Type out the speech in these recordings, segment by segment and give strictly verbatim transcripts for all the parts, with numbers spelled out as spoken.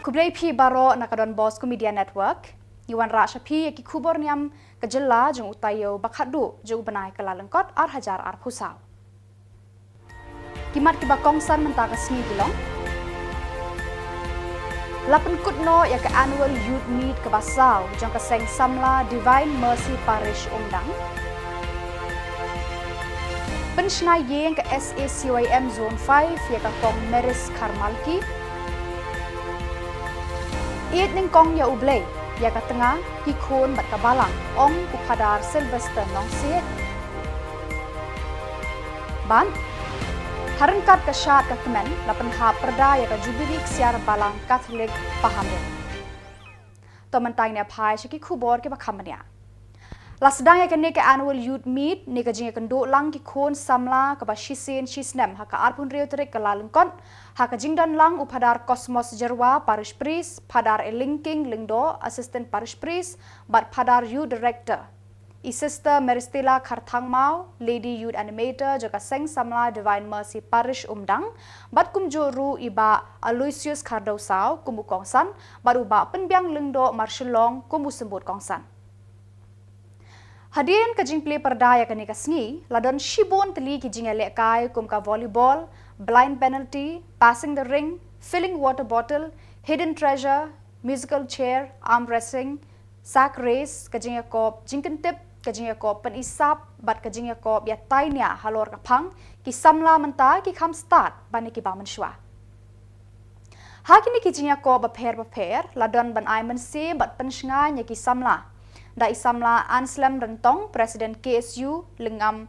Khublei phi baroh na ka Don Bosco Media Network. Ngi wanrah sha phi ïa ki khubor niam ka jylla jong u taïew ba khatduh jong u bnai Kyllalyngkot ar hajar arphew saw. Ki mat kiba kongsan mynta ka sngi ki long: La pynkut noh ïa ka Annual Youth Meet kaba saw jong ka Seng Samla Divine Mercy Parish Umdang. Pynshna ïing ka S A C Y M Zone five ïa ka Kong Maris Kharmalki. Ïeit nyngkong ïa U Blei, ïa ka tnga, ki khun bad ka balang, ong u Phadar Sylvester Nongsiej. Bad ha ryngkat ka shad ka kmen, la pynhap pyrda ïa ka Jubili Ksiar Balang Katholik Pahamrit. To mynta ngin ïa phai sha ki khubor kiba kham bniah. La sdang ïa kane ka Annual Youth Meet ne ka jingïakynduh lang ki khun samla kaba shisien shisnem ha ka arphew hynriew tarik Kyllalyngkot, ha ka jingdon lang u Phadar Cosmos Jyrwa, Parish Priest, Phadar Elingking Lyngdoh, Assistant Parish Priest, bad Phadar Youth Director. I Sister Meristella Kharthangmaw, Lady Youth Animator jong ka Seng Samla Divine Mercy Parish Umdang, bad kumjuh ruh i Bah Aloysius Khardewsaw kum u kongsan, bad u Bah Pynbiang Lyngdoh Marshillong kum u symbud kongsan. Hadien ka jingplie pyrda ïa kane ka sngi, la don shibun tylli ki jingïalehkai kum ka volleyball, blind penalty, passing the ring, filling water bottle, hidden treasure, musical chair, arm wrestling, sack race, ka jingïakop jingkyntip, ka jingïakop pynisap, bad ka jingïakop ïatai nia halor ka phang ki samla mynta, ki kham stad ban ïa kiba mynshuwa. Ha kine ki jingïakop bapher bapher, la don ban ai mynsiem bad pynshngaiñ ïa ki samla da i samla Anslem Ryntong, President K S U Lyngngam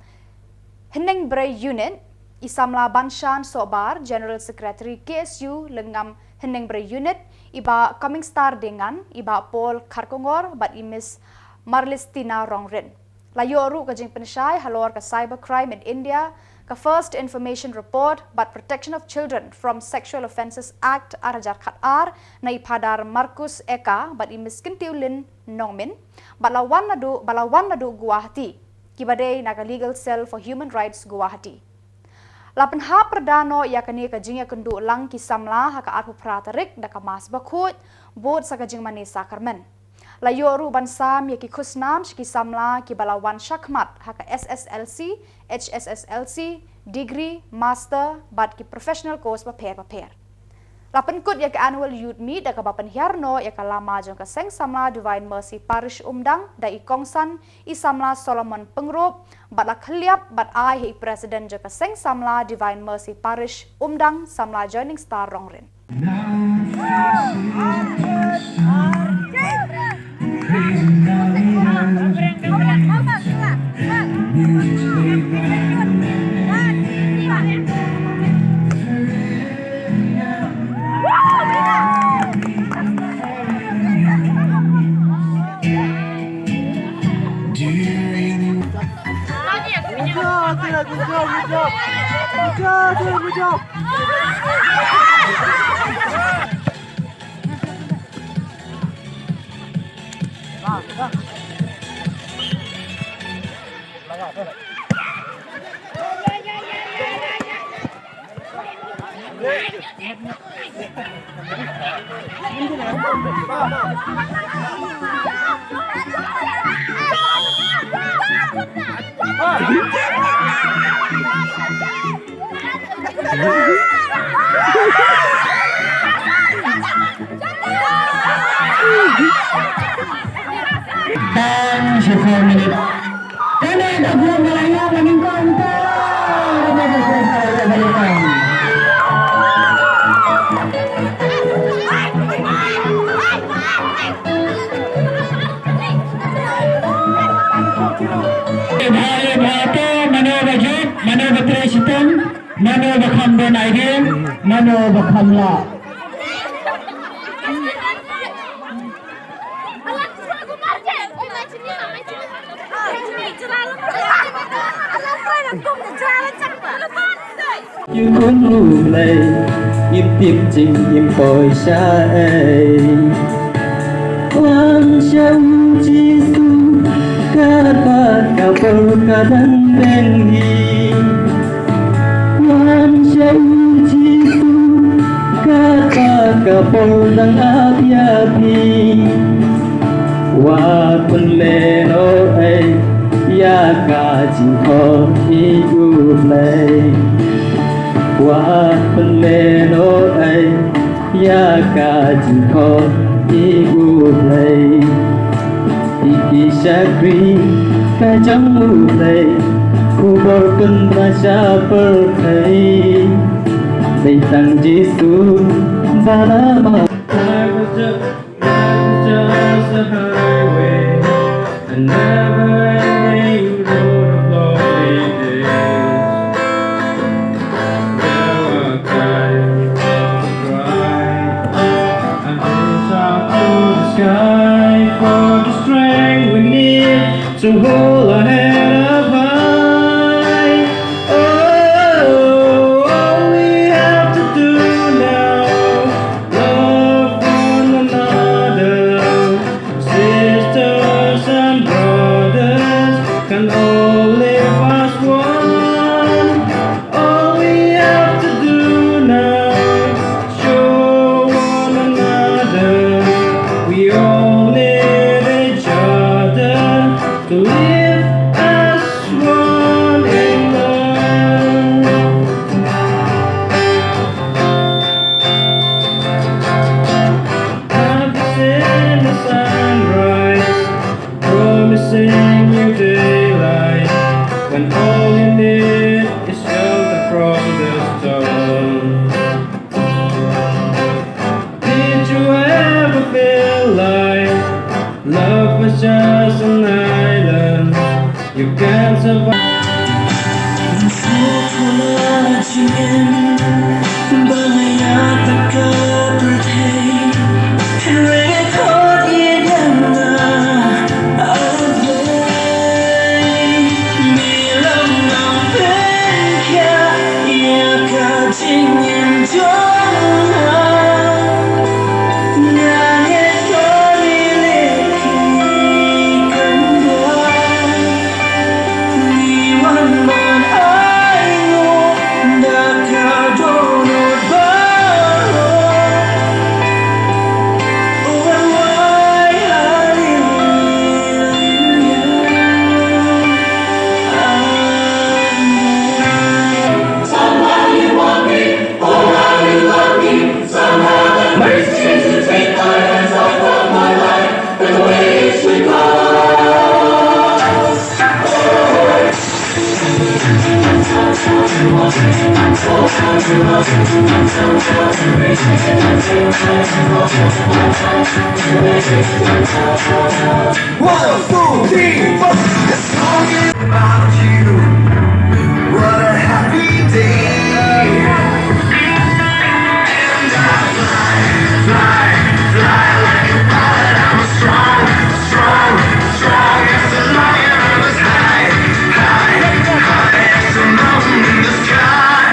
Hynñiewbrei Unit, i samla Banshan Sohbar, General Secretary K S U Lyngngam Hynñiewbrei Unit, i Bah Coming Star Dengan, i Bah Paul Kharkongor, bad i Miss Marlistina Rongrit. La ïoh ruh ka jingpynshai halor ka Cybercrime in India, ka First Information Report, bad Protection of Children from Sexual Offences Act ar hajar khatar, na i Phadar Marcus Eka bad i Miss Kyntiewlin Nongmin, bad la wan naduh, ba la wan naduh Guwahati, kiba dei na ka Legal Cell for Human Rights Guwahati. La pynhap pyrda noh ïa kane ka jingïakynduh lang ki samla ha ka arphew phra tarik da ka Mass bakhuid, bud sa ka jingmane sakramen. La ïoh ruh ban sam ïa ki khusnam sha ki samla kiba la wan shakhmat ha ka S S L C, H S S L C, degree, master, bad ki professional course bapher bapher. La pynkut ïa ka Annual Youth Meet da kaba pynhiar noh ïa ka lama jong ka Seng Samla Divine Mercy Parish Umdang da i kongsan, i samla Solomon Pyngrope, bad la khylliap bad ai ha i President jong ka Seng Samla Divine Mercy Parish Umdang, samla Joining Star Rongrit. Good job, good job, good job. Good job, good job, good job. Tang shi four minute. Kane ka group ba la ïoh ba nyngkong, tang. Bha, bha, to mano ba jop, mano ba trei shitom, mano ba kham don idea, mano ba kham lah. Ïa khun U Blei, ngim tip jingim poi shaei. Wan sha U Jisu, katba ka por ka dang peng hi. Wan sha U Jisu, katba ka Ka por dang ap ïa phi, wat pynlehnoh ei ïa ka jingkhot hi U Blei. Wat pynlehnoh ei ïa ka jingkhot hi U Blei. Ki shakri ka jong U Blei, khubor pynbna sha pyrthei. Dei tang Jisu ba la map. Life was just, life was just a highway, a never-ending road of lonely days. There were times I was crying and reached out to the sky for the strength we need to hold our head up high. Oh, all we have to do now, love one another. Sisters and brothers can all live as one. All we have to do now, show one another. We all need each other to live as one in love. I've seen the sunrise, promising new daylight, when all you need is shelter from the storm. Did you ever feel like love was just an island you can't survive? One, two, three, four. This song is about you. What a happy day. And I fly, fly, fly like a pilot. I'm a strong, strong, strong as a lion. I'm as high, high, high as a mountain in the sky.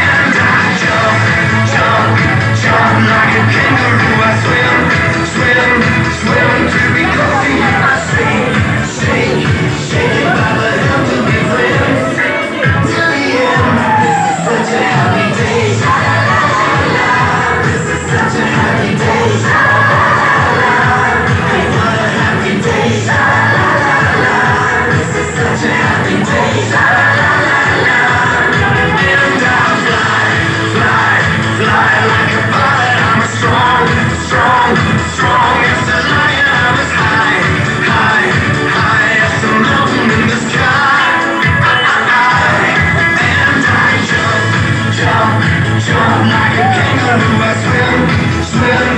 And I jump, jump, jump like a kangaroo. I swim, swim, swim to be close to you. I sink, sink, sink, but the hell will be friends till the end. This is such a happy day. This is such a happy day. What a happy day. This is such a happy day. And I fly, fly, fly like a pilot. I'm a strong, strong, strong as a lion. I'm as high, high, high as a mountain in the sky. And I jump, jump, jump like a kangaroo. I swim, swim,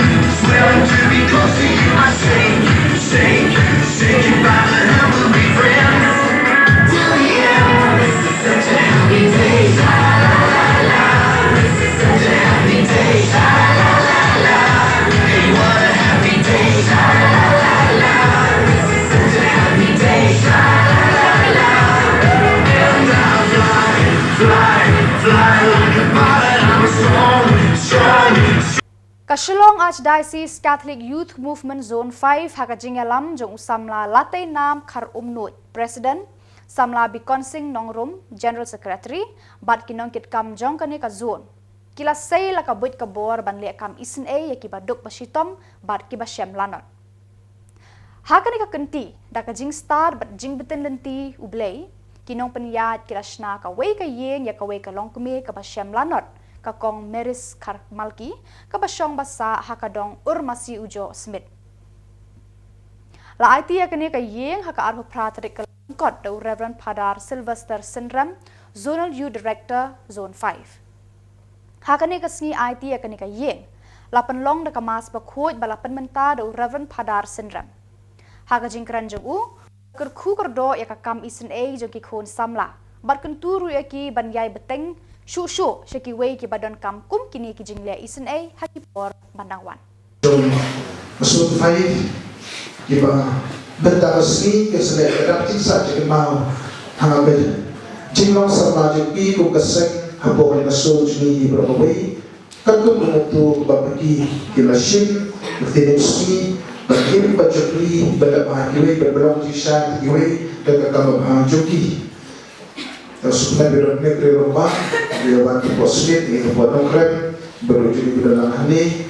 swim to be close to you. I sink, sink, sink, but the hell will be friends till the end. Such a happy day, la la la la. This is such a happy day, la la la la. Hey, what a happy day, la la la la. This is such a happy day, la la la la. And I fly, fly, fly like a pilot. I'm a strong, strong, Ka Shillong Archdiocese Catholic Youth Movement Zone five ha ka jingïalam jong u samla Lateinam Kharumnuid, President, samla Bikonsing Nongrum, General Secretary, bad ki nongkitkam jong kane ka zone. ki la sei la ka buit ka bor ban leh kam isynei ïa kiba duk ba shitom bad kiba shem lanot. Ha kane ka kynti, da ka jingstad bad jingbtin lynti U Blei, ki nongpynïaid ki la shna kawei ka ïing ïa kawei ka longkmie kaba shem lanot, ka Kong Maris Kharmalki, kaba shong ba sah ha ka dong Urmasi Ujoh Smit. La aiti ïa kane ka ïing ha ka arphew phra tarik Kyllalyngkot da u Reverend Phadar Sylvester Synrem, Zonal Youth Director, Zone five. Ha kane ka sngi aiti ïa kane ka ïing, la pynlong da ka Mass bakhuid ba la pynmynta da u Reverend Phadar Synrem. Ha ka jingkren jong u, kyrkhu kyrdoh ïa ka kam isynei jong ki khun samla bad kyntu ruh ïa ki ban ïai bteng shuh shuh sha kiwei kiba donkam kum kine ki jingleh isynei ha ki por ban dang wan. Jong ka Zone five, kiba mynta ka sngi ka seng ka dap jingsah jingkynmaw ha ka jinglong samla jong ki kum ka seng hapoh ka seng jong ngi baroh kawei. Katkum ka muktu ba ki, ki la shim ka ktien sngi ba kim ba jong ki ba da ba kiwei ba long jingshai kiwei da ka kam ba jong ki. Ka sukna bi rot ne kre rot ba, bi wan ki por sngi, ki por nongkrem, baru juli bi dalang hani,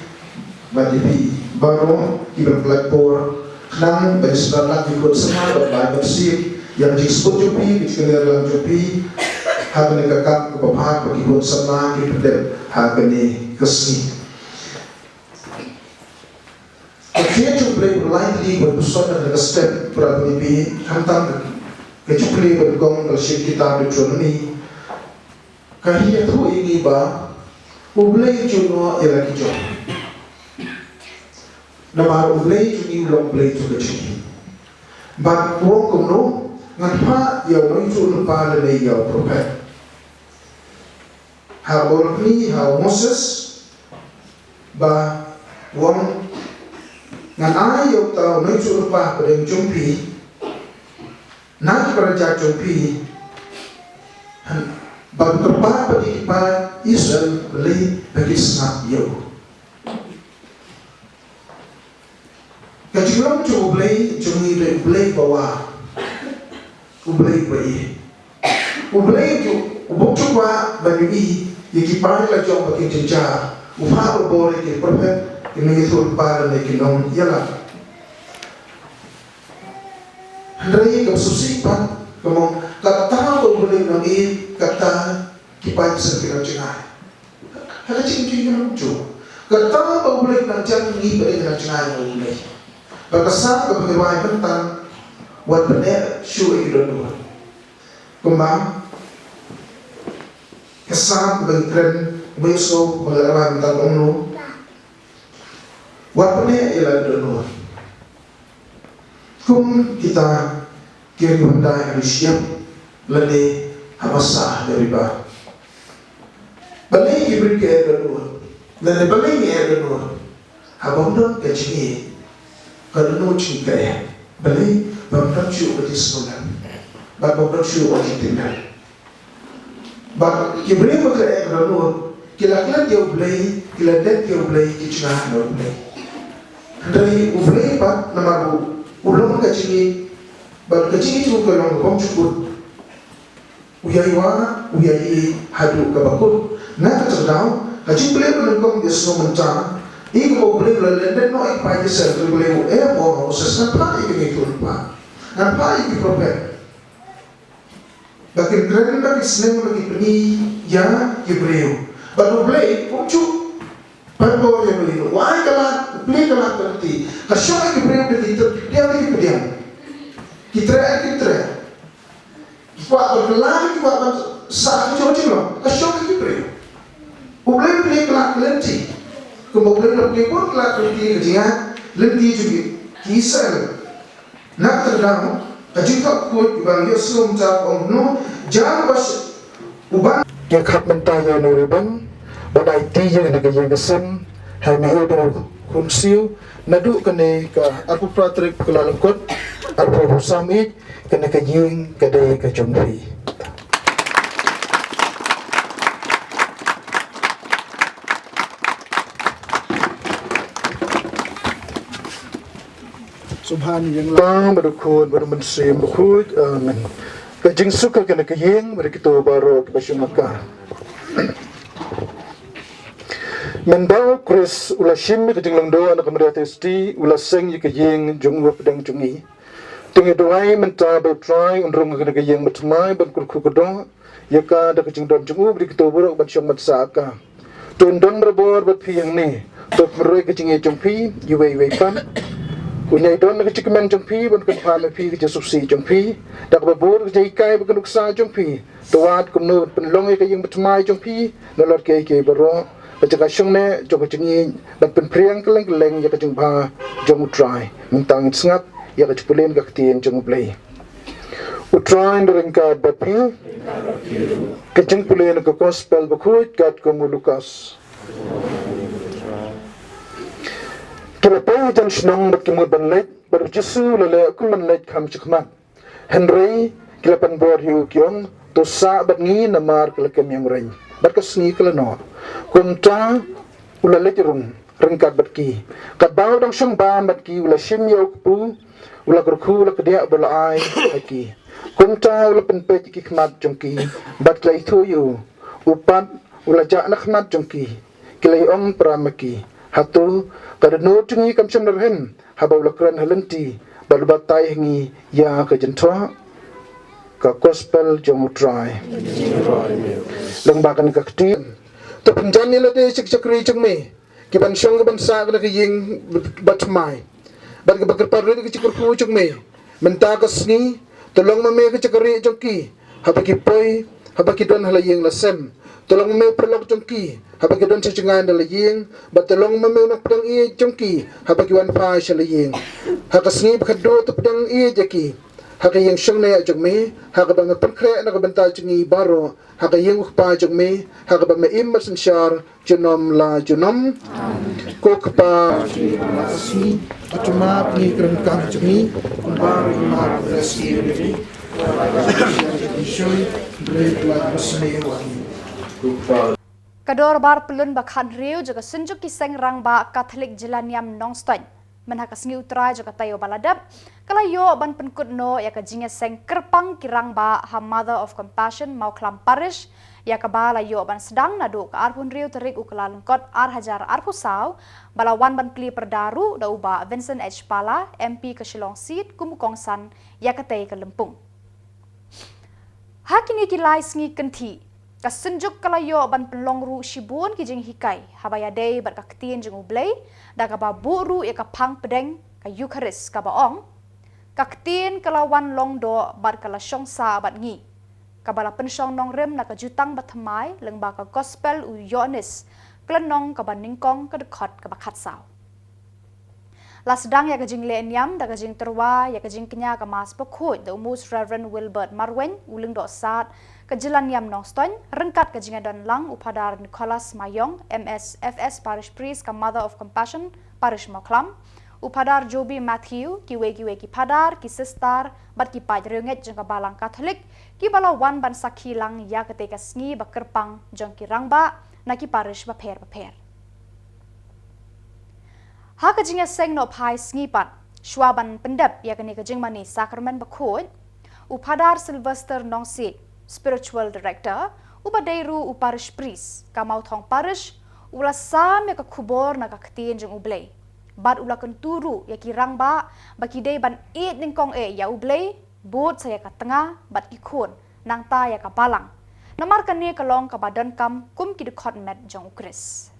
ba di bi baru, ki ber pelai por, nang ba di sebelah lagi kot sama, ba bai bersih, yang jik sebut jupi, di sebelah lang jupi, ha kene ka kam ke bapa, ba ki kot sama, ki pedep, ha kene ke sngi. Ka khia jong U Blei u lai tylli ban pynshong na ka step para bangeit, khamtam ka Jubilee ban kong ka shim kitab Deuteronomy. Ka hi ïathuh ïa ngi ba U Blei u ju noh ïa la ki jong. Namar U Blei jong ngi u long U Blei jong ka jingim. Bad u ong kumno, ngan phah ïa u nongïathuhlypa lane ïa u prophet. Ha u Bor-bneng, ha u Moses, ba u ong, ngan ai ïa uta u nongïathuhlypa hapdeng jong phi na ki para jait jong phi, ban kyrpad pat ïa ki paid Israel, balei ba ki sngap ïa u. Ka jinglong jong U Blei jong ngi dei U Blei ba wah, U Blei ba ïeit. U Blei u bym ju kwah ban ïohi ïa ki paid la jong ba ki jynjar. U phah u bor ïa ki prophet, ki nongïathuhlypa lane ki nongïalam. Hynrei ka shisha pat, ka ong, kata ba U Blei u nang ïeit, kata ki paid Israel ki nang jngai. Ha ka jingim jong ngi, kata ba U Blei u nang jan, ngi pat ngi nang jngai na U Blei. Bad ka Salm kaba ngi rwai mynta, wat pyneh shuh ïa ki dohnud. Kumba ka Salm kaba ngi kren, kaba ngi sngew, kaba ngi rwai mynta ka ong, wat pyneh ïa la ki dohnud. Kum kita ki ri hyndai ha ri shyiap lane ha basa ha ri bah. Balei ki briew ki eh dohnud? Lane balei ngi eh dohnud? Haba ym don ka jingïeit, ka dohnud jong ngi ka eh. Balei? Ba ym don shuh ka jingsngewlem. Bad ba ym don shuh ka jingtip. Bad ki briew ba ki eh dohnud, ki la klet ïa U Blei, ki la dep ïa U Blei, ki jngai na U Blei. Hynrei U Blei pat namar u, u long ka jingïeit, bad ka jingïeit jong u ka long kaba ym ju kut. U ïai wad, u ïai ïeit haduh kaba kut. Na kata ka daw, ka jingpynlong ba nyngkong ba ngi sngew mynta, ïa kaba U Blei u la leh noh ïa ki paid Israel, U Blei u ong ha u Moses, ngan phah ïa ki nongïathuhlypa, ngan phah ïa ki prophet. Ba kin kren, ba kin sneng, ba kin pyni ïa ki briew. Bad U Blei um ju pan bor ïa u, u ai ka lad, u plie ka lad ka lynti. Ka shong ïa ki briew da ki tyrpeng, ki pdiang. Ki treh, ki treh. Ki kwah ban kylla, ki kwah ban sah, ki jong jong. Ka shong ïa ki briew. U Blei u plie ka lad ka lynti. Kumba U Blei u la plie bun ka lad ka lynti, ka jingïaid lynti jong ki Israel. Na kata ka daw, ka jingthok khuid ba ngi ïohsngew mynta ka ong kumno, jan ba sh-, u ban. Ngi khap mynta ïa u ribbon, ban aiti ïa kane ka ïing ka sem ha i Mihir Khun Siew, naduh kane ka arphew phra tarik Kyllalyngkot, arphew arphew san, kane ka ïing ka dei ka jong phi. Sngewbha ïa U Blei, bad U Khun, bad U Mynsiem Bakhuid. Amen. Ka jingsuk ha kane ka ïing, bad kito baroh kiba shim ha ka. Mynba u Khrist u la shim ïa ka jinglong doh na ka Maria Theisotti, u la seng ïa ka ïing jong u hapdeng jong ngi. Te ngi duwai mynta ba U Trai un rung ha ka ïing bathymmai ban kyrkhu kyrdoh ïa ka da ka jingdon jong u, bad kito baroh ban shong ban sah ha ka. To un don barabor bad phi hangne. To pynroi ka jingïeit jong phi iwei iwei pat. Un ïai don ha ka jingkmen jong phi ban kyrpad ïa phi, ka jingsngewsih jong phi, da kaba bud ka jinghikai bad ka nuksa jong phi. To wad kumno ban pynlong ïa ka ïing bathymmai jong phi, nalor kiei kiei baroh, ka jaka shongneh jong ka jingïeit, ban pynphriang kylleng kylleng ïa ka jingbha jong U Trai. Mynta ngin sngap ïa ka jingpule na ka ktien jong U Blei. U Trai un ryngkat bad phi. Ka jingpule na ka Gospel bakhuid katkum u Lukas. Ki la poi hajan shnong bad ki mut ban leit, bad U Jisu u la leh kum ban leit kham shakhmat. Hynrei ki la pynbor ïa u, ki ong, to sah bad ngi namar ka la kem ïa u reng, bad ka sngi ka la noh. Kumta u la leit rung ryngkat bad ki. Katba u dang shong bam bad ki, u la shim ïa u kpu, u la kyrkhu, u la kdiah bad u la ai ha ki. Kumta u la pynpeit ïa ki khmat jong ki, bad ki la ithuh ïa u. U pat u la jah na khmat jong ki. Ki la ïa ong para ma ki, hato ka dohnud jong ngi kam shym la rhem haba u la kren ha lynti bad u batai ha ngi ïa ka jingthoh? Ka Gospel jong U Trai. Lyngba kane ka ktien, to pynjan ïa lade sha ki shakri jong me, ki ban shong ki ban sah ha ka ïing bathymmai, bad ki ba kyrpad rit ïa ka jingkyrkhu jong me. Mynta ka sngi, to long ma me ka jaka rieh jong ki haba ki poi, haba ki don ha la ïing la sem. To long ma me u paralok jong ki haba ki don sha jngai na la ïing, bad to long ma me u nongpdiang ïeit jong ki haba ki wan phai sha la ïing. Ha ka sngi ba khatduh to pdiang ïeit ïa ki ha ka ïing shongneh jong me, ha kaba me pynkhreh na ka bynta jong ngi baroh, ha ka ïing u Kpa jong me, ha kaba me im bad synshar junom la junom. Ko Kpa, ka dorbar pyllun ba khathynriew jong ka Synjuk ki Seng Rangbah Katholik Jylla Niam Nongstoiñ, mynha ka sngi U Trai jong ka taïew ba la dep, ka la ïoh ban pynkut noh ïa ka jingïaseng kyrpang ki rangbah ha Mother of Compassion Mawkhlam Parish, ïa kaba la ïoh ban sdang naduh ka arphew hynriew tarik u Kyllalyngkot ar hajar arphew saw, ba la wan ban plie pyrda ruh da u Bah Vincent H Pala, M P ka Shillong Seat, kum u kongsan ïa katei ka lympung. Ha kine ki lai sngi kynthih, ka Synjuk ka la ïoh ban pynlong ruh shibun ki jinghikai haba ïadei bad ka ktien jong U Blei, da kaba buh ruh ïa ka phang pdeng ka Eukharist kaba ong, ka ktien ka la wan long doh bad ka la shong sah bad ngi, kaba la pynshong nongrim na ka Jutang Bathymmai lyngba ka Gospel u Ïoannis, ka lynnong kaba nyngkong, ka dkhot kaba khatsaw. La sdang ïa ka jingleh niam da ka jingtyrwa ïa ka jingkñia ka Mass Bakhuid da u Most Reverend Wilbert Marwein, u Lyngdoh Sad ka Jylla Niam Nongstoiñ, ryngkat ka jingïadon lang u Phadar Nicholas Mayong, M S F S Parish Priest ka Mother of Compassion Parish Mawkhlam, u Phadar Joby Matthew, kiwei kiwei ki phadar, ki sister, bad ki paid riewngeit jong ka Balang Katholik, kiba la wan ban sakhi lang ïa katei ka sngi ba kyrpang jong ki rangbah na ki parish bapher bapher. Ha ka jingïaseng nohphai sngi pat, shwa ban pyndep ïa kane ka jingmane Sakramen Bakhuid, u Phadar Sylvester Nongsiej, Spiritual Director, uba dei ruh u Parish Priest ka Mawthong Parish, u la sam ïa ka khubor na ka ktien jong U Blei, bad u la kyntu ruh ïa ki rangbah ba ki dei ban ïeit nyngkong eh ïa U Blei, bud sa ïa ka tnga bad ki khun, nangta ïa ka balang, namar kane ka long kaba donkam kum ki dkhot met jong U Khrist.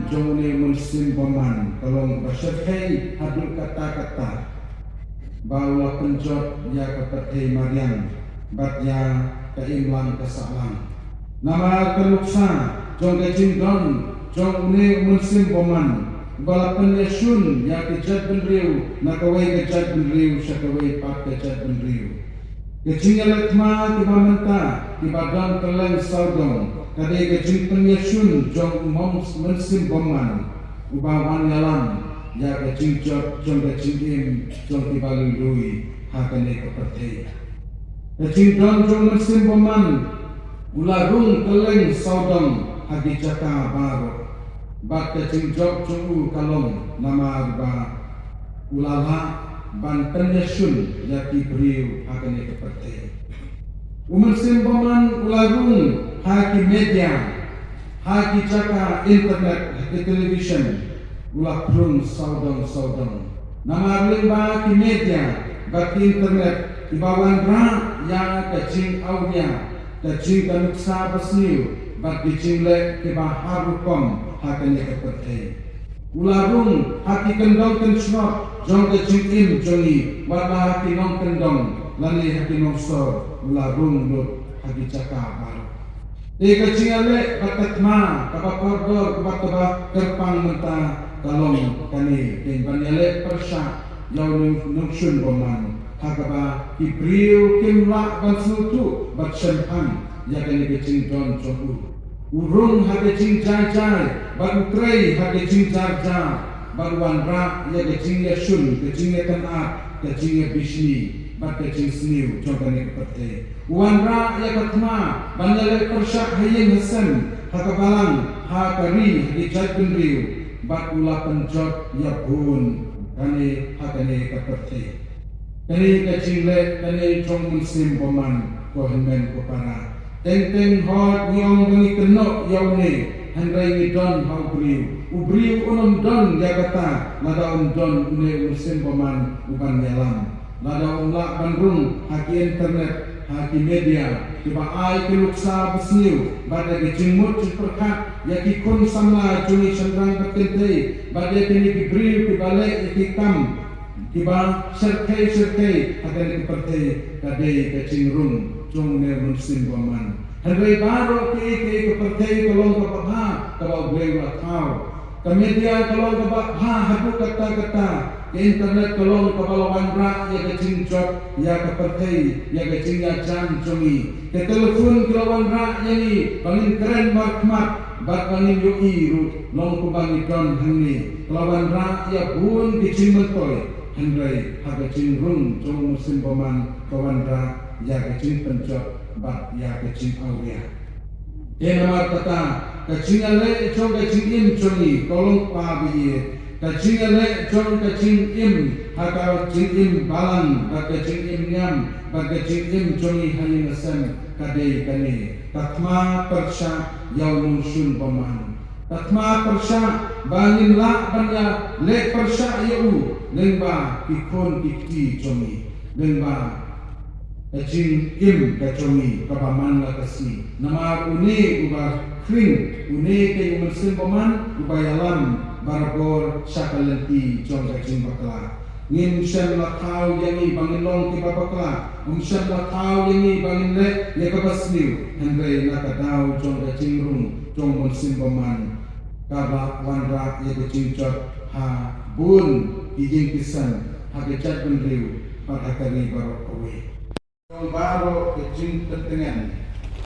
Jong une u mynsiem bymman ka long ba shyrkhei haduh katta katta, ba u la pynjot ïa ka pyrthei mariang bad ïa ka imlang ka sahlang. Namar ka nuksa jong ka jingdon jong une u mynsiem bymman, ba la pynïashun ïa ka jaitbynriew na kawei ka jaitbynriew sha kawei pat ka jaitbynriew. Ka jingïaleh thma kiba mynta, kiba don kylleng sawdong, ka dei ka jingpynïashun jong u mong mynsiem bymman, uba wan ïalam ïa ka jingjot jong ka jingim jong kiba lui lui ha kane ka pyrthei. Ka jingdon jong u mynsiem bymman u la rung kylleng sawdong, ha ki jaka baroh, bad ka jingjop jong u ka long namar ba u la lah ban pynïashun ïa ki briew ha kane ka pyrthei. U Mynsiem Bymman u la rung ha ki media, ha ki jaka internet, ha ki television, u la phrung sawdong sawdong. Namar lyngba ki media bad ki internet kiba wanrah ïa ka jingawria, ka jing, ka nuksa basniew bad ki jingleh kiba har rukom ha kane ka pyrthei. U la rung ha ki kyndong kynshnong jong ka jingim jong ngi, wat la ha ki nongkyndong lane ha ki nongsor, u la rung lut ha ki jaka baroh. Te ka jingïaleh bad ka thma kaba kordor bad kaba kyrpang mynta ka long kane, ka ban ïaleh pyrshah ïa u Nongshun Bymman ha kaba ki briew kim lah ban sngewthuh bad shemphang ïa kane ka jingdon jong u. U rung ha ka jingjai jai bad u trei ha ka jingjar jar bad u wanrah ïa ka jingïashun, ka jingïakynad, ka jingïabishni bad ka jingsniew jong kane ka pyrthei. U wanrah ïa ka thma ban ïaleh pyrshah ha ïing ha sem, ha ka balang, ha ka ri, ha ki jaitbynriew, bad u la pynjot ïa bun kane ha kane ka pyrthei. Kane ka jingleh kane jong u Mynsiem Bymman, ko hynmen ko para. Teng teng hooid ngi ong ba ngi kynnoh ïa une, hynrei ngi don ha u briew. U briew un ym don ïa kata lada um don une u Mynsiem Bymman u ban ïalam. Lada um lah ban rung ha ki internet, ha ki media kiba ai ki nuksa basniew bad ïa ki jingmut jingpyrkhat ïa ki khun samla jong ngi shynrang bad kynthei bad ïa kine ki briew kiba leh ïa ki kam kiba shyrkhei shyrkhei ha kane ka pyrthei, ka dei ka jingrung jong une u Mynsiem Bymman. Hynrei baroh kaei kaei ka pyrthei ka long kaba bha kaba U Blei u la thaw. Ka media ka long kaba bha haduh katta katta. Ka internet ka long kaba la wanrah ïa ka jingjot ïa ka pyrthei, ïa ka jingïajan jong ngi. Ka telephone ka la wanrah ïa ngi ba ngin kren markhmat bad ba ngin ïohi ruh long kumba ngi don hangne. Ka la wanrah ïa bun ki jingmyntoi, hynrei ha ka jingrung jong u Mynsiem Bymman ka wanrah ïa ka jingpynjot bad ïa ka jingawria. Te namar kata, ka jingïaleh jong ka jingim jong ngi, ko longkpa ba ïeit, ka jingïaleh jong ka jingim, ha ka jingim balang bad ka jingim niam bad ka jingim jong ngi ha ïing ha sem, ka dei kane: ka thma pyrshah ïa u Nongshun Bymman. Ka thma pyrshah ba ngin lah ban ïaleh pyrshah ïa u lyngba ki khun ki kti jong ngi, lyngba ka jingim ka jong ngi kaba man la ka sngi. Namar une uba khring, une ka dei u Mynsiem Bymman uba ïalam barabor sha ka lynti jong ka jingbakla. Ngim shym la thaw ïa ngi ba ngin long kiba bakla, ngim shym la thaw ïa ngi ba ngin leh ïa kaba sniew, hynrei na ka daw jong ka jingrung jong u Mynsiem Bymman, ka la wanrah ïa ka jingjot ha bun ki ïing ki sem, ha ka jaitbynriew bad ha ka ri baroh kawei. Jong baroh ka jingpyntngen,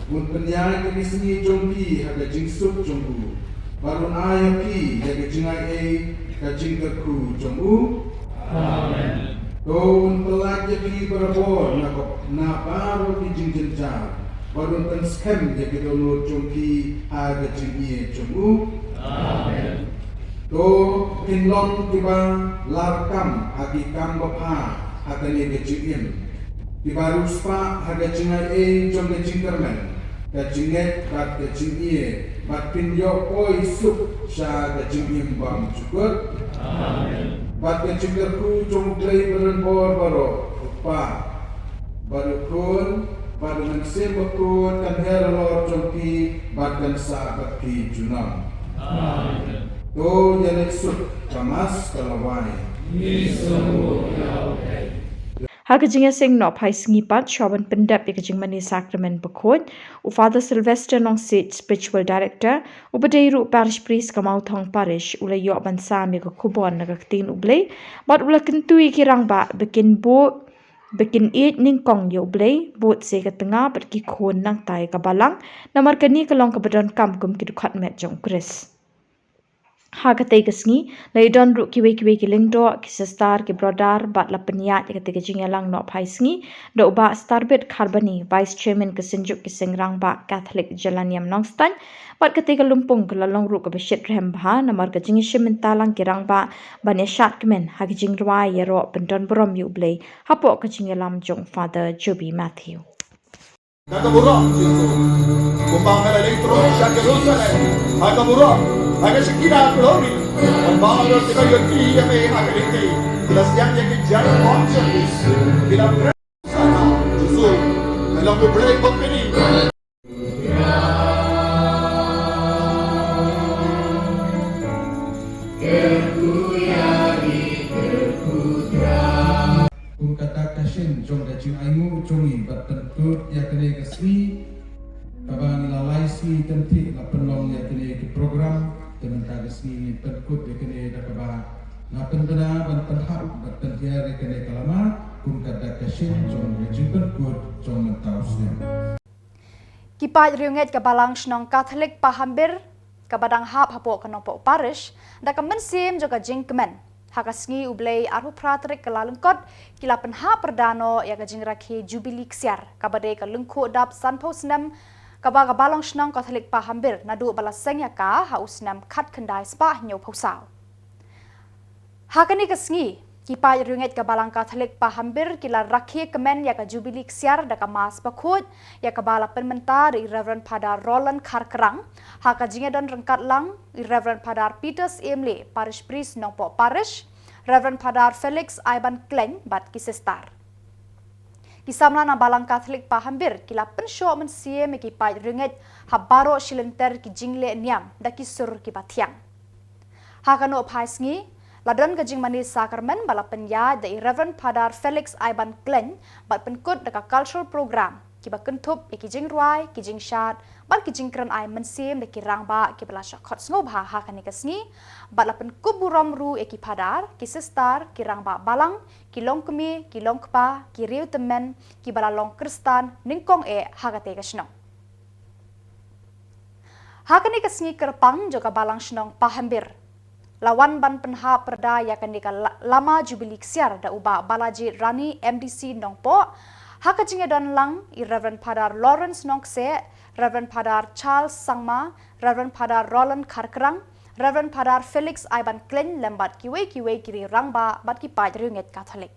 un pynïaid ïa ki sngi jong phi ha ka jingsuk jong u, bad un ai ïa phi ïa ka jingaiei ka jingkyrkhu jong u. Amen. To un pyllait ïa phi barabor na ka, na baroh ki jingjynjar, bad un pynskhem ïa ki dohnud jong phi ha ka jingïeit jong u. Amen. To kin long kiba larkam ha ki kam babha ha kane ka jingim, kiba riewspah ha ka jingaiei jong ka jingkyrmen, ka jingngeit bad ka jingïeit, bad kin ïoh poi suk sha ka jingim bymjukut. Amen. Bad ka jingkyrkhu jong U Blei badonbor baroh, U Kpa, bad U Khun, bad U Mynsiem Bakhuid, kan hiar halor jong phi bad kan sah bad phi junom. Amen. To ïaleit suk, ka Mass ka la wai. Ha ka jingïaseng noh phai sngi pat, shuwa ban pyndep ïa ka jingmane Sakramen Bakhuid, u Father Sylvester Nongsiej, Spiritual Director, uba dei ruh Parish Priest ka Mawthong Parish, u la ïoh ban sam ïa ka khubor na ka Ktien U Blei, bad u la kyntu ïa ki rangbah ba kin bud, ba kin ïeit nyngkong ïa U Blei, bud sa ïa ka tnga bad ki khun nangta ïa ka balang, namar kane ka long kaba donkam kum ki dkhot met jong U Khrist. Ha katei ka sngi la ïadon ruh kiwei kiwei ki lyngdoh, ki sister, ki brother bad la pynïaid ïa katei ka jingïalang nohphai sngi da u Bah Starbit Kharbani, Vice Chairman ka Synjuk ki Seng Rangbah Katholik Jylla Niam Nongstoiñ. Bad katei ka lympung ka la long ruh kaba shitrhem bha namar ka jingïashim bynta lang ki rangbah ban ïashad kmen ha ki jingrwai ïaroh pyndon burom ïa U Blei hapoh ka jingïalam jong Father Joby Matthew. Ka ka burom Jisu. Kumba me la leit ruh sha Jerusalem ha ka burom, ha ka Shekinah glory. Kumba me la leit ruh ïa me ha ka lynti, ki la siang ïa ki jaiñ bymjukut, ki la pyrshah Jisu. Me la pynbriew bad pynï. Kum kata ka shin jong ka jingainguh jong ngi bad pynkut ïa kane ka sngi, kaba ngi la lai sngi kynthih la pynlong ïa kane ka program, te mynta ka sngi ngin pynkut ïa kane da kaba nga pynbna ban pynhap bad pynhiar ïa kane ka lama, kum kata ka shin jong ka jingpynkut jong mynta u snem. Ki paid riewngeit ka Balang Shnong Katholik Pahambir, kaba dang hap hapoh ka Nongpoh Parish, da ka mynsiem jong ka jingkmen, ha ka sngi U Blei arphew phra tarik Kyllalyngkot, ki la pynhap pyrda noh ïa ka jingrakhe Jubili Ksiar, kaba dei ka lyngkhuh dap sanphew snem kaba ka Balang Shnong Katholik Pahambir naduh ba la seng ïa ka ha u snem khatkhyndai spah hynñiewphew saw. Ha kane ka sngi, ki paid riewngeit ka Balang Katholik Pahambir ki la rakhe kmen ïa ka Jubili Ksiar da ka Mass Bakhuid, ïa kaba la pynmynta da i Reverend Father Roland Kharkrang, ha ka jingïadon ryngkat lang i Reverend Father Peter Syiem Leh, Parish Priest Nongpoh Parish, Reverend Father Felix Iban Khlaiñ bad ki sister. Ki samla na Balang Katholik Pahambir ki la pynshoh mynsiem ïa ki paid riewngeit ha baroh shi lynter ki jingleh niam da ki sur kiba thiang. Ha ka nohphai sngi, la don ka jingmane sakramen ba la pynïaid da i Reverend Father Felix Iban Khlaiñ bad pynkut da ka cultural program, kiba kynthup ïa ki jingrwai, ki jingshad, bad ki jingkren ai mynsiem da ki rangbah kiba la shah khot sngewbha ha kane ka sngi, bad la pynkup burom ruh ïa ki phadar, ki sister, ki rangbah balang, ki longkmie, ki longkpa, ki riewtymmen, kiba la long Khristan nyngkong eh ha katei ka shnong. Ha kane ka sngi kyrpang jong ka Balang Shnong Pahambir, la wan ban pynhap pyrda ïa kane ka la-, lama Jubili Ksiar da u Bah Balajied Rani, M D C Nongpoh, ha ka jingïadon lang i Reverend Father Lawrence Nongkseh, Reverend Father Charles Sangma, Reverend Father Roland Kharkrang, Reverend Father Felix Iban Khlaiñ lem bad kiwei kiwei ki rangbah bad ki paid riewngeit Katholik.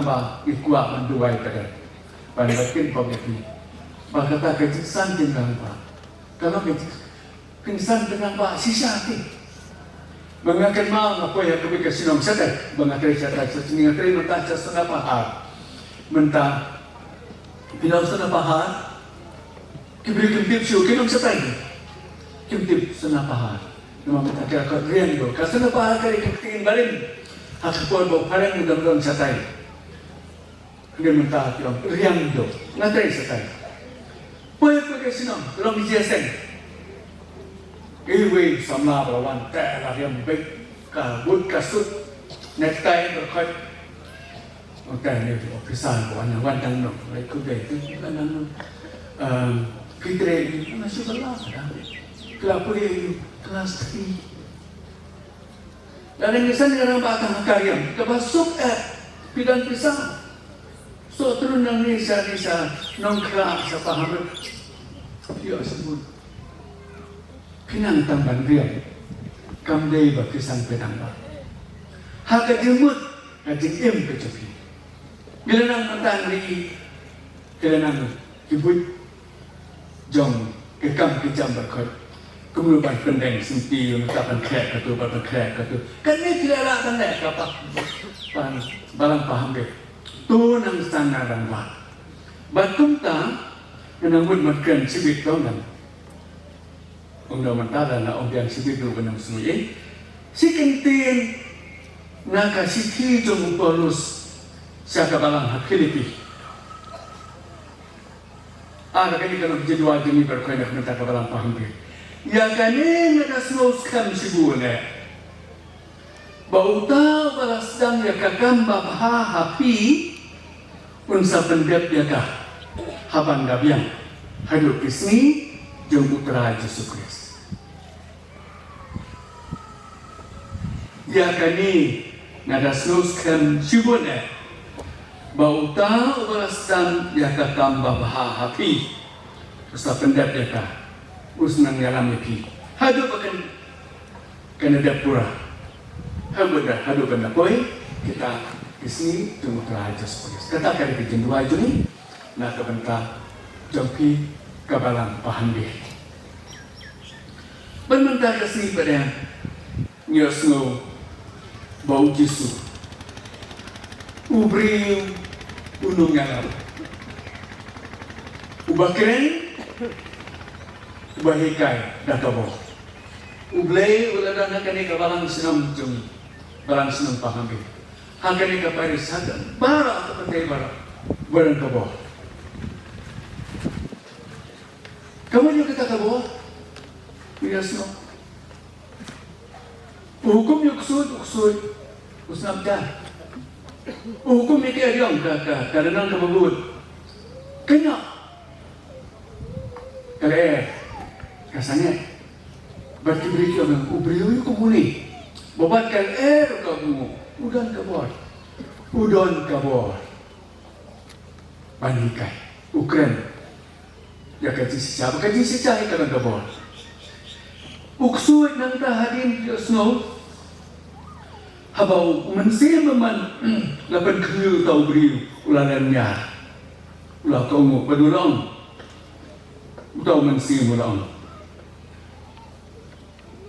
Ba i kwah ban duwai ka dei ban ba kin pom ïa phi. Ba kata ka jingsan jingrangbah ka long ka jingsan jingrangbah shisha te. Ba nga kynmaw nga poi ha kawei ka shnong shatai ba nga trei shatai, sa shnong nga trei mynta sha Sona Pahar. Mynta phi long Sona Pahar. Ki briew kim tip shuh, ki long shatai. Kim tip Sona Pahar. Namar mynta ka kot Riangdo. Ka Sona Pahar ka dei ka ktien barim. Ha ka por ba u phareng u dang don shatai. Hynrei mynta ki long Riangdo. Nga trei shatai. Poi poi ka shnong, long jiaseng. Iwei samla ba la wan te la riam beit ka but ka suit. Necktie ba khot. Ong te ne officer ko wan wan dang nong, lai ku dei tu wan dang nong. Em, phi trei ïa u, nga shu ba la ka dang. Klas pule ïa u, klas three. Lada ngi san ïa rangbah tang ha ka riam kaba suk eh, phi don pisa. Soh trun na ngi sha ngi sha Nongkhrah sha Pahamri. Ïoh sbun. Phi nang tang ban riam. Kam dei ba phi san phi nang ba. Ha ka jingmut ka jingim ka jong phi. Ngi la nang mynta ngi, ngi la nang ki buit jong ki kam ki jam ba khot. Kumno ban pyndeng sngewthuh, ka ban khleh katu, ban khleh katu. Kane ki la lah ban leh ka pa, ban Balang Pahamri. To nang san na rangbah. Bad kumta nang mut ban kren shibit to nang. Ong da mynta da na ong biang shibit ruh ba nang sngew eh. Shi kyntien na ka shithi jong u Paulus sha ka balang ha Philippi. Ah, ka kane ka long jingduwai jong ngi baroh kane ka mynta ka balang Pahamri. Ïa kane nga da sngew skhem shibun eh. Ba uta uba la sdang ïa ka kam babha ha phi un sa pyndep ïa ka haban da biang haduh ki sngi jong U Trai Jisu Khrist. Ïa kane nga da sngew skhem shibun eh ba uta uba la sdang ïa ka kam babha ha phi un sa pyndep ïa ka, un sa nang ïalam ïa phi haduh ba kan Kan da dep pura. Haduh ban da, haduh ban da poi kita ki sngi jong U Trai Jisu Khrist. Kata ka dei ka jingduwai jong ngi na ka bynta jong phi ka balang Pahamri. Ban mynta ka sngi pat ngi ïohsngew ba U Jisu u briew u nongïalam, uba kren, uba hikai da ka bor. U Blei u la don ha kane ka balang shnong jong, balang shnong Pahamri. Ha kane ka parish, ha ka baroh, ha ka pyrthei baroh, ba don ka bor. Ka mut ïa kata ka bor, u ïohsngew. U hukum ïa u ksuid, u ksuid u sngap jar. U hukum ïa ki aïom, ka, ka, ka rynïeng kaba bud. Kynnoh. Ka lyer ka sangeh. Bad ki briew ki ong, u briew ïa u kumne. Ba bad ka lyer ka bud, u don ka bor. U don ka bor ban hikai. U kren ïa ka jingshisha, ba ka jingshisha hi ka don ka bor. U ksuid nangta hadien u ïohsngew, haba u mynsiem bymman la pynkhynñiuh ïa uta u briew, u la lynñiar. U la kohnguh bad u la ong, uta u mynsiem u la ong,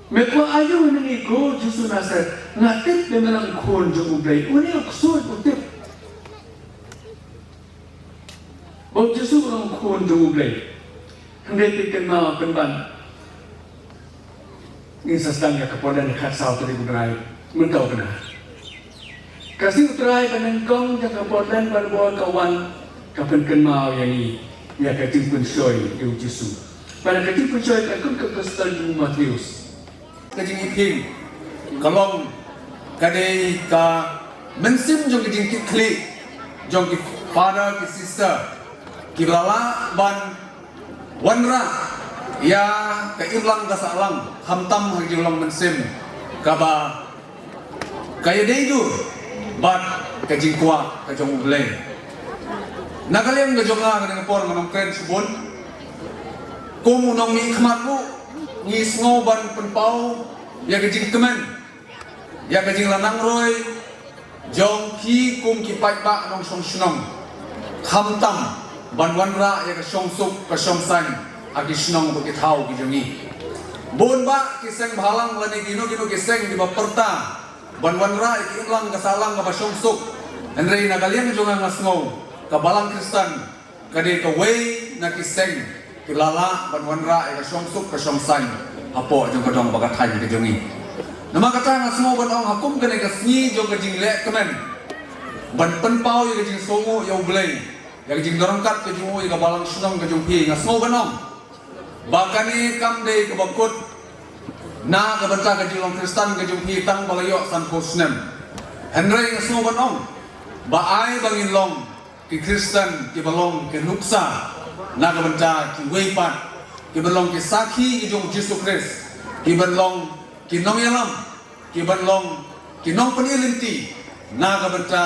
me kwah aïu na ngi, ko Jisu Nasaret? Nga tip ba me long khun jong U Blei. Une u ksuid u tip ba U Jisu u long khun jong U Blei. Hynrei phi kynmaw pynban, ngin sa sdang ïa ka Portland ha ka khatsaw tarik u bnai mynta u bnai. Ka sngi U Trai ba nyngkong jong ka Portland Bible ka wan, ka pynkynmaw ïa ngi ïa ka jingpynshoi ïa U Jisu. Bad ka jingpynshoi ka kum ka gospel jong u Mathaios. Ka jingiphieng ka long, ka dei ka mynsiem jong ka jingkitkhlieh jong ki father ki sister kiba la lah ban wanrah ïa ka imlang ka sahlang, khamtam ha ka jinglong mynsiem kaba ka ïadei dur bad ka jingkwah ka jong U Blei. Na ka liang ka jong nga, ha kane ka por ngan ym kren shibun. Kum u nongmihkhmat ruh ngi sngew ban pynpaw ïa ka jingkmen, ïa ka jinglanang roi jong phi kum ki paidbah nongshong shnong, khamtam ban wanrah ïa ka shongsuk ka shongsaiñ ha ki shnong bad ki thaw ki jong ngi. Bun bah ki seng bhalang lane kino kino ki seng kiba pyrta ban wanrah ïa ka imlang ka sahlang kaba shongsuk. Hynrei na ka liang jong nga, nga sngew ka Balang Khristan ka dei kawei na ki seng kiba la lah ban wanrah ïa ka shongsuk ka shongsaiñ hapoh jong ka dong bad ka thaiñ ka jong ngi. Namar kata nga sngew ban ong ha kum kane ka sngi jong ka jingleh kmen ban pynpaw ïa ka jingsngewnguh ïa U Blei, ïa ka jingdon ryngkat ka jong u ïa ka balang shnong ka jong phi, nga sngew ban ong ba kane kam dei kaba kut na ka bynta ka jinglong Khristan ka jong phi tang ba la ïoh sanphew snem. Hynrei nga sngew ban ong ba ai ba ngin long ki Khristan kiba long ki nuksa na ka bynta kiwei pat, kiban long ki sakhi ki jong U Jisu Khrist, kiban long ki nongïalam, kiban long ki nongpyni lynti na ka bynta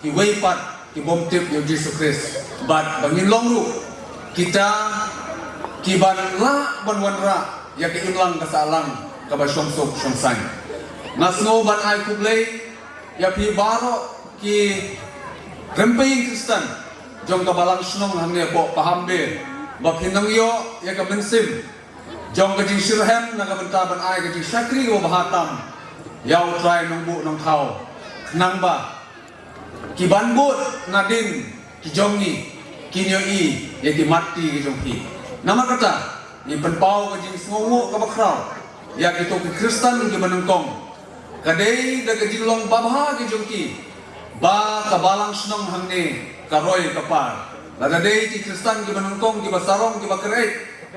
kiwei pat ki bym tip ïa U Jisu Khrist. Bad ba ngin long ruh kita kiban lah ban wanrah ïa ka imlang ka sahlang kaba shongsuk shongsaiñ. Nga sngew ban ai khublei ïa phi baroh ki rympei Khristan jong ka balang shnong hangne hapoh Pahambe, ba phi nang ïoh ïa ka mynsiem jong ka jingshitrhem na ka bynta ban ai ka jingshakri kaba bha tam ïa U Trai Nongbuh Nongthaw, khnang ba kiban bud nadien ki jong ngi kin ïohi ïa ki mat ki jong phi. Namar kata ngi pynpaw ka jingsngewnguh kaba khraw ïa kito ki Khristan kiba nyngkong. Ka dei da ka jinglong babha ki jong ki ba ka balang shnong hangne ka roi ka par. Lada dei ki Khristan kiba nyngkong, kiba sarong, kiba kyreit,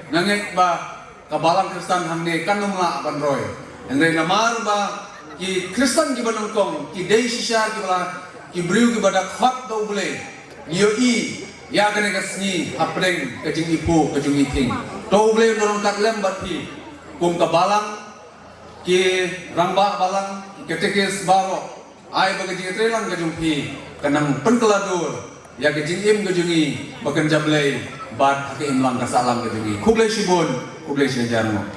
nga ngeit ba ka balang Khristan hangne kan ym lah ban roi. Hynrei namar ba ki Khristan kiba nyngkong ki dei shisha kiba la, ki briew kiba da khot da U Blei, ngi ïohi ïa kane ka sngi hapdeng ka jingiphuh ka jong ngi. To U Blei un long ryngkat lem bad phi kum ka balang, ki rangbah balang, ki katekis baroh. Ai ba ka jingïatreilang ka jong phi kan nang pynkylla dur ïa ka jingim ka jong ngi ba kan jablei bad ha ka imlang ka sahlang ka jong ngi. Khublei shibun, khublei shihajar nguh.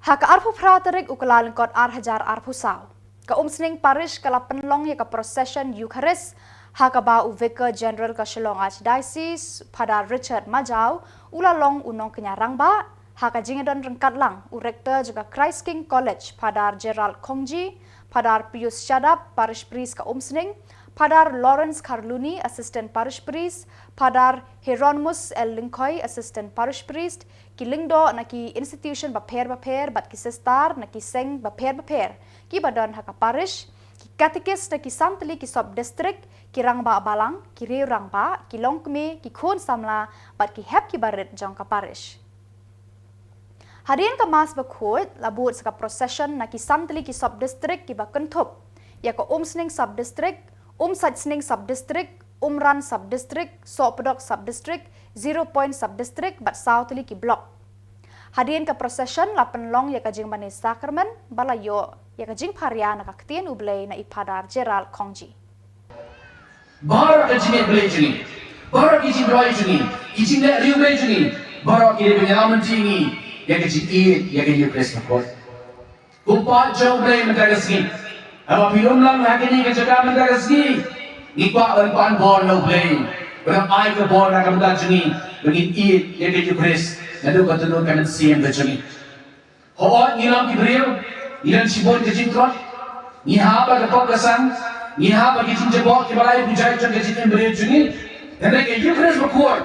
Ha ka arphew phra tarik u Kyllalyngkot ar hajar arphew saw, ka Umsning Parish ka la pynlong ïa ka procession Eucharist, ha kaba u Vicar General ka Shillong Archdiocese, Phadar Richard Majaw, u la long u nongkñia rangbah, ha ka jingïadon ryngkat lang u Rector jong ka Christ King College, Phadar Gerald Khongji, Phadar Pius Shadap, Parish Priest ka Umsning, Phadar Lawrence Kharluni, Assistant Parish Priest, Phadar Hieronymus L Lyngkhoi, Assistant Parish Priest, ki lyngdoh na ki institution bapher bapher bad ki sister na ki seng bapher bapher kiba don ha ka parish, ki katekist na ki san tylli ki sub district, ki rangbah balang, ki riew rangbah, ki longkmie, ki khun samla bad ki hep ki barit jong ka parish. Hadien ka Mass bakhuid la bud sa ka procession na ki san tylli ki sub district kiba kynthup ïa ka Umsning sub district, Umsaitsning sub district, Umran sub district, Sohpdok sub district, Zero Point sub district bad saw tylli ki block. Hadien ka procession la pynlong ïa ka jingmane sakramen ba la ïoh ïa ka jingpharia na ka ktien U Blei na i Phadar Gerald Khongji. Baroh ka jingïeit Blei jong ngi, baroh ki jingduwai jong ngi, ki jingleh riewblei jong ngi, baroh ki dei ban ïalam lynti ïa ngi ïa ka jingïeit ïa ka Eucharist bakhuid. Ko paid jong U Blei mynta ka sngi, haba phi lum lang ha kane ka jaka mynta ka sngi, ngi kwah ban pan bor na U Blei, ban ai ka bor na ka bynta jong ngi, ba ngin ïeit ïa ka Eucharist naduh ka dohnud ka mynsiem ka jong ngi. Hooid, ngi long ki briew, ngi don shibun ka jingtlot, ngi hap ha ka pop ka sang, ngi hap ha ki jingjabok kiba lai pujai jong ka jingim briew jong ngi. Hynrei ka Eucharist bakhuid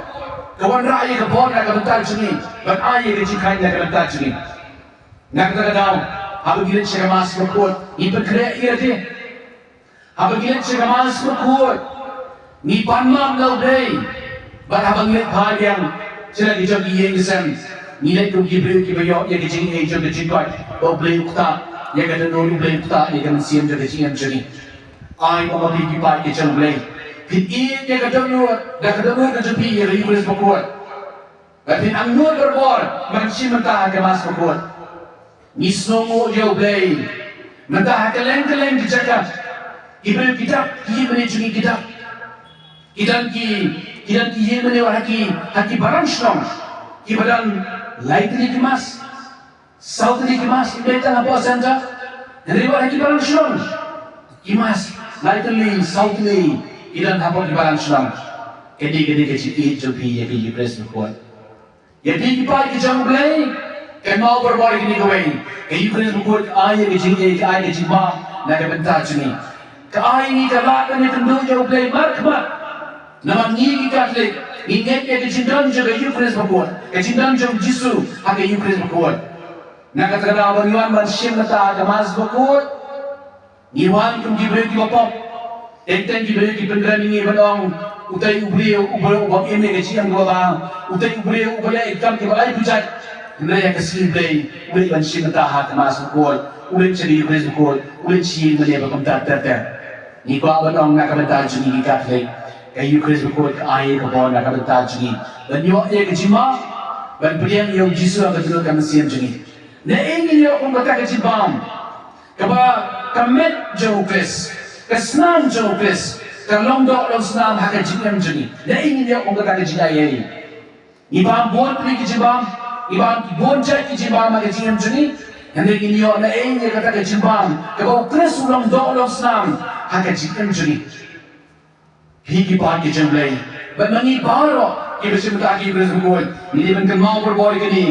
ka wanrah ïa ka bor na ka bynta jong ngi, ban ai ïa ka jingkheiñ na ka bynta jong ngi. Na kata ka daw, haba ngi leit sha ka Mass bakhuid, ngi pynkhreh ïa lade. Haba ngi leit sha ka Mass bakhuid, ngi pan map na U Blei. Bad haba ngi leit phai biang sha la ki jong ki ïing ki sem, ngi leit kum ki briew kiba ïoh ïa ka jingaiei jong ka jingkoit ba U Blei u ktah ïa ka dohnud, U Blei u ktah ïa ka mynsiem jong ka jingim jong ngi. Ai ba ma phi ki paid ki jong U Blei, phin ïeit ïa ka dohnud, da ka dohnud ka jong phi ïa ka Eucharist bakhuid. Ba phin angnud barabor ban shim bynta ha ka Mass bakhuid. Ngi sngewnguh ïa U Blei. Mynta ha kylleng kylleng ki jaka, ki briew ki dap, ki ïingmane jong ngi ki dap. Ki don ki, ki don ki ïingmane wat ha ki, ha ki balang shnong, kiba don lai tylli ki Mass, saw tylli ki Mass, ym dei tang hapoh center. Hynrei wat ha ki balang shnong, ki Mass lai tylli, saw tylli ki don hapoh ki balang shnong. Kane, kane ka jingïeit jong phi ïa ka Eucharist bakhuid. Ïa phi ki paid ki jong U Blei, kynmaw barabor ïa kane kawei. Ka Eucharist bakhuid ka ai ïa ka jingaiei, ka ai ka jingmap na ka bynta jong ngi. Ka ai ngi ka lad ban ïakynduh ïa U Blei markhmat. Namar ngi ki Katholik, ngi ngeit ïa ka jingdon jong ka Eucharist bakhuid, ka jingdon jong U Jisu ha ka Eucharist bakhuid. Na kata ka daw, ba ngi wan ban shim bynta ha ka Mass bakhuid, ngi wan kum ki briew kiba pop. Teng teng ki briew ki pynkhreh ïa ngi ban ong, utai u briew uba, uba im ïa ka jingim kaba bha, utai u briew uba leh ïa ki kam kiba lai pujat. Hynrei ha ka sngi Blei, u leit ban shim bynta ha ka Mass bakhuid, u leit sha ka Eucharist bakhuid, u leit sha ïingmane ba kumta ter ter. Ngi kwah ban ong na ka bynta jong ngi ki Katholik, ka Eucharist bakhuid ka ai ka bor na ka bynta jong ngi ban ïoh ïa ka jingmap, ban pdiang ïa U Jisu ha ka dohnud ka mynsiem jong ngi. Naei ngin ïoh kum kata ka jingbam, kaba ka met jong U Khrist, ka snam jong U Khrist, ka long doh long snam ha ka jingim jong ngi. Naei ngin ïoh kum kata ka jingaiei. Ngi bam bun tylli ki jingbam, ngi bam bun jait ki jingbam ha ka jingim jong ngi. Hynrei ngin ïoh naei ïa kata ka jingbam, kaba U Khrist u long doh long snam ha ka jingim jong ngi. Phi ki paid ki jong U Blei, bad ma ngi baroh kiba shim bynta ha ka Eucharist bakhuid, ngi dei ban kynmaw barabor ïa kane,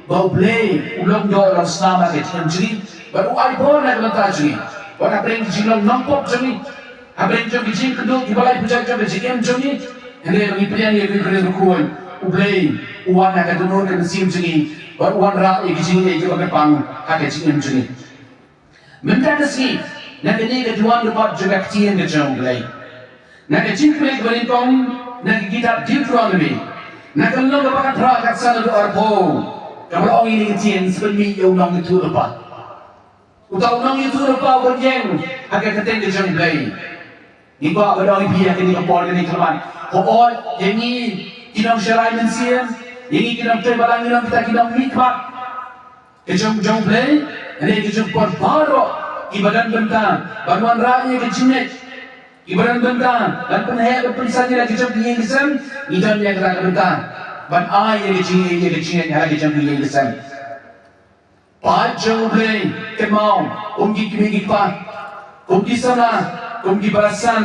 ba U Blei u long doh long snam ha ka jingim jong ngi, bad u ai bor na ka bynta jong ngi. Bad hapdeng ki jinglong nongpop jong ngi, hapdeng jong ki jingkynduh kiba lai pujat jong ka jingim jong ngi, hynrei ba ngi pdiang ïa ka Eucharist bakhuid, U Blei u wan ha ka dohnud ka mynsiem jong ngi, bad u wanrah ïa ki jingaiei kiba kyrpang ha ka jingim jong ngi. Mynta ka sngi, na kane ka diwan dkhot jong ka ktien ka jong U Blei, na ka jingpule kaba nyngkong na ka kitab Deuteronomi, na ka lynnong kaba khatphra, ka san haduh arphew, kaba la ong ïa kane ka ktien, sa pynmih ïa u nongïathuhlypa. Uta u nongïathuhlypa uba ïeng ha ka kyrteng ka jong U Blei. Ngi kwah ban ong ïa phi ha kane ka por kane ka mat, hooid, ïa ngi ki nongsharai mynsiem, ïa ngi ki nongtrei balang, ngi long kita ki nongmihkhmat ka jong, jong U Blei, hynrei ka jong phi baroh kiba don bynta ban wanrah ïa ka jingngeit, kiba don bynta ban pynheh ban pynsan ïa la ka jong ka ïing ka sem, ngi don ïa kata ka bynta ban ai ïa ka jingngeit, ïa ka jingngeit ha la ka jong ka ïing ka sem. Paid jong U Blei, kynmaw, kum ki kmie ki kpa, kum ki samla, kum ki para san,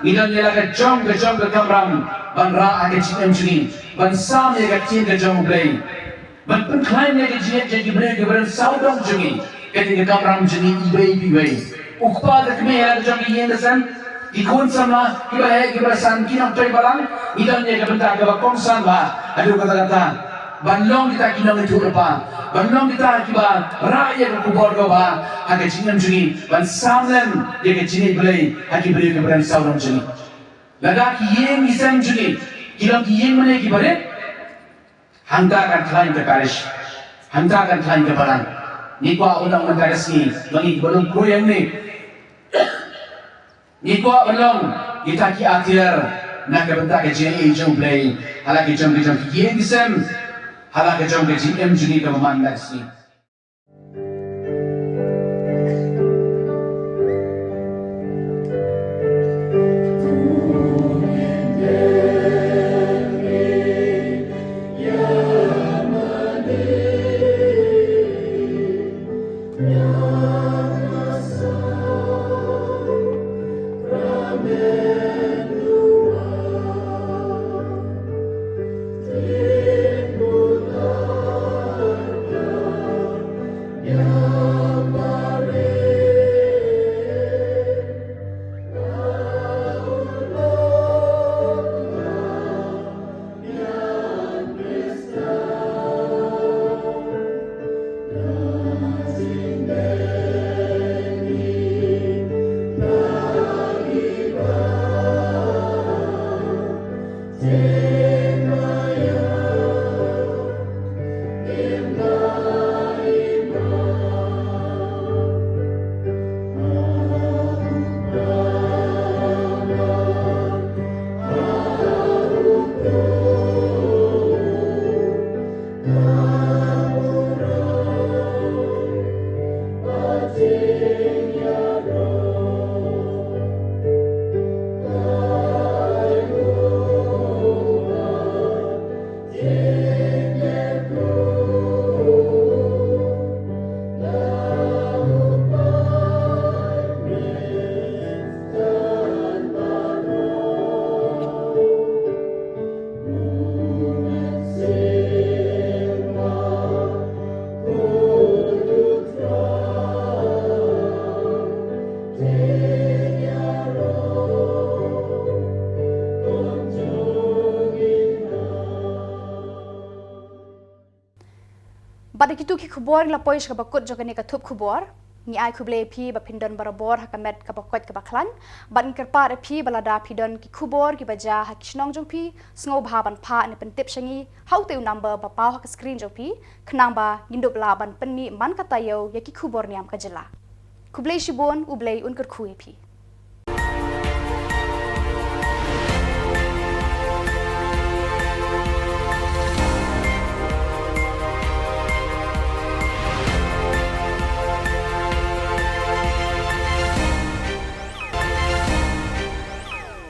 ngi don ïa la ka jong ka jong ka kamram ban rah ha ka jingim jong ngi, ban sam ïa ka ktien ka jong U Blei, ban pynkhlaiñ ïa ka jingngeit jong ki briew kiba don sawdong jong ngi. Kane ka kamram jong ngi iwei pa iwei. U kpa ka kmie ha la ka jong ka ïing ka sem, ki khun samla, kiba heh kiba san, ki nongtrei balang, ngi don ïa ka bynta kaba kongsan bha. Haduh katta katta ban long kita ki nongïathuhlypa, ban long kita kiba rah ïa ka khubor kaba bha ha ka jingim jong ngi, ban sam lem ïa ka jingngeit Blei ha ki briew kiba don sawdong jong ngi. Lada ki ïing ki sem jong ngi ki long ki ïing mane kiba rit, hangta kan khlaiñ ka parish, hangta kan khlaiñ ka balang. Ngi kwah u nang mynta ka sngi, ma ngi kiba long khuid hangne, ngi kwah ban long kita ki athiar na ka bynta ka jingaiei jong U Blei ha la ka jong ka jong ki ïing ki sem, ha la ka jong ka jingim jong ngi kaba man la ka sngi. Bad da kitu ki khubor ngi la poi sha kaba kut jong kane ka thup khubor. Ngi ai khublei ïa phi ba phin don barabor ha ka met kaba koit kaba khlaiñ. Bad ngi kyrpad ïa phi ba lada phi don ki khubor kiba jia ha ki shnong jong phi, sngewbha ban phah ne pyntip sha ngi ha utei u number ba paw ha ka screen jong phi, khnang ba ngin dup lah ban pynmih man ka taïew ïa ki khubor niam ka jylla. Khublei shibun, U Blei un kyrkhu ïa phi.